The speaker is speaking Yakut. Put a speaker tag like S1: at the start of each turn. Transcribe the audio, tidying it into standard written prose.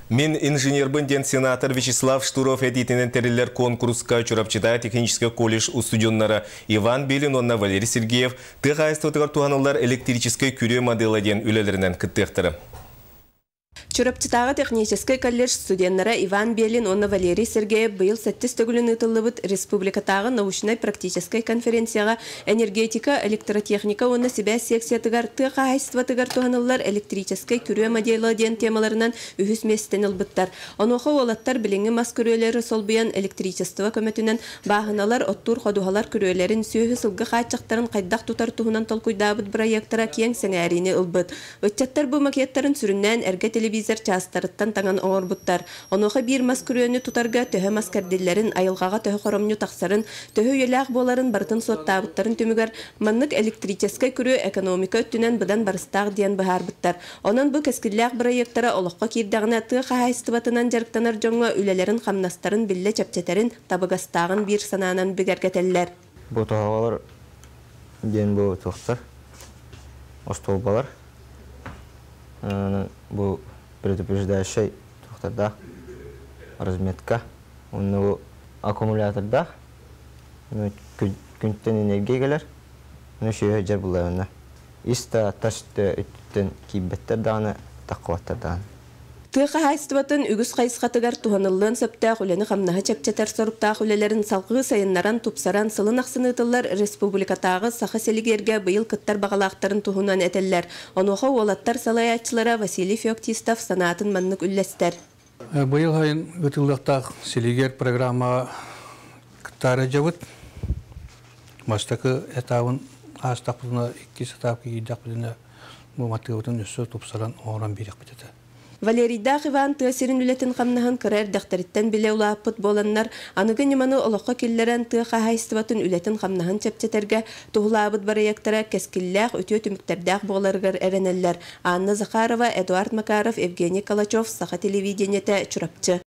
S1: Мин инженербын диэн сенатор Вячеслав Штуров этиитинэн тэриллэр куонкуруска Чурапчытааҕы техническэй колледж устудьуоннара Иван Белин уонна Валерий Сергеев тыа хаһаайыстыбатыгар туһаныллар электрическэй күрүө модела диэн үлэлэринэн кыттыахтара.
S2: Чурапчытааҕы техническэй колледж студеннара Иван Белин уонна Валерий Сергеев быйыл сэттис төгүлүн ыытыллыбыт республикатааҕы научнай-практическай конференцияҕа энергетика, электротехника уонна сибээс секциятыгар тыа хаһаайыстыбатыгар туһаныллар электрическэй күрүө модела диэн темаларынан үһүс миэстэни ылбыттар. Онуоха уолаттар билиҥҥи мас күрүөлэри солбуйан электричество көмөтүнэн бааһыналар, оттуур ходуһалар күрүөлэрин, сүөһү-сылгы хааччахтарын хайдах тутар туһунан толкуйдаабыт бырайыактара киэҥ сэҥээриини ылбыт. Ыччаттар бу макеттарын сүрүннээн эргэ телевизор чаастарыттан таҥан оҥорбуттар. Онуоха биир мас күрүөнү тутарга төһө мас кэрдиллэрин, айылҕаҕа төһө хоромньу тахсарын, төһө үйэлээх буоларын барытын суоттаабыттарын түмүгэр, маннык электрическэй күрүө экономика өттүнэн быдан барыстаах диэн быһаарбыттар. Онон бу кэскиллээх бырайыактара олоххо киирдэҕинэ, тыа хаһаайыстыбатынан дьарыктанар дьоҥҥо үлэлэрин-хамнастарын биллэ чэпчэтэрин, табыгастааҕын биир санаанан бигэргэтэллэр.
S3: Бу тоһоҕолор диэн бу туохтар, остуолбалар. Бу предупреждающай туохтардаах разметка. Онно бу аккумулятордаах. Күнтэн энергия кэлэр. Ону сүөһү дьэр буллаҕына. Ис да тас да өттүттэн киирбэттэр даҕаны, таххыбаттар даҕаны.
S2: Тыа хаһаайыстыбатын үгүс хайысхатыгар туһаныллыан сөптөөх үлэни-хамнаһы чэпчэтэр соруктаах үлэлэрин салҕыы сайыннаран, тупсаран, сылын ахсын ыытыллар республикатааҕы Саха сэлигиэргэ быйыл кыттар баҕалаахтарын туһунан этэллэр. Онуоха уолаттар салайааччылара Василий Феоктистов санаатын маннык үллэстэр.
S4: Быйыл сайын ыытыллыахтаах Селигер программаҕа кыттаары дьабыт. Бастакы этабын аастахпытына, иккис этапка киирдэхпитинэ, бу матыыбытын өссө тупсаран оҥорон биэриэхпит этэ.
S2: Валерийдаах Иван тыа сирин үлэтин-хамнаһын кыра эрдэхтэриттэн билэ улааппыт буоланнар, аныгы ньыманы олоххо киллэрэн тыа хаһаайыстыбатын үлэтин-хамнаһын чэпчэтэргэ туһулаабыт бырайыактара кэскиллээх, үтүө түмүктэрдээх буоларыгар эрэнэллэр. Анна Захарова, Эдуард Макаров, Евгений Калачев, Саха телевидениетэ, Чурапчы.